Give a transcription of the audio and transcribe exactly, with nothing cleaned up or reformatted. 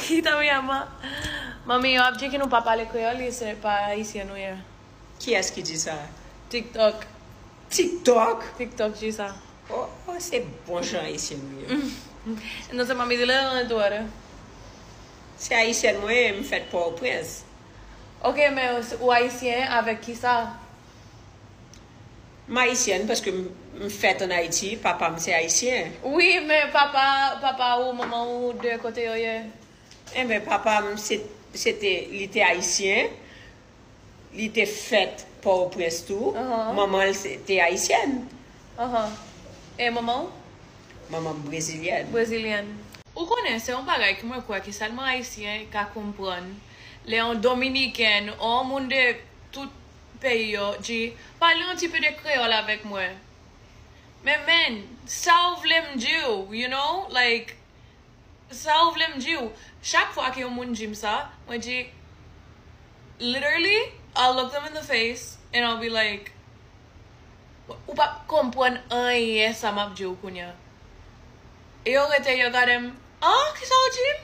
Ki tanmi a ma? Manmi, yo ap di ki nou pa pale kreyòl, li se pa ayisyen nou ye. Kiyès ki di sa? TikTok. TikTok? TikTok di sa. Oh, oh, se bon jan ayisyen nou ye. Non, se manmi di lè an dwòre. Se ayisyen mwen ye, m fèt Pòtoprens. Ok, men ou ayisyen avèk ki sa? M ayisyen paske m m fèt an Ayiti, papa m se ayisyen. Wi, men papa, papa ou, manman ou, de kote yo ye? Enben, papa m se se te, li te ayisyen, li te fèt Pòtoprens tou. Ahan. Manman l se te ayisyèn. Ahan. E manman ou? Manman m brezilyèn. Brezilyèn. Ou konnen, se yon bagay ki mwen kwè ki sèlman ayisyen ka konprann. Lè yon dominiken, yon moun de tout peyi yo, di, pale yon ti pe de kreyòl avèk mwen. Men, men, sa w vle m di w, you know? Like, sa w vle m di w? Chak fwa ke yon moun di m sa, mwen di, literally, I'll look them in the face and I'll be like, ou p ap konprann anyen sa m ap di w kounye a. E yo rete, yo gade m, ah, kisa w di m?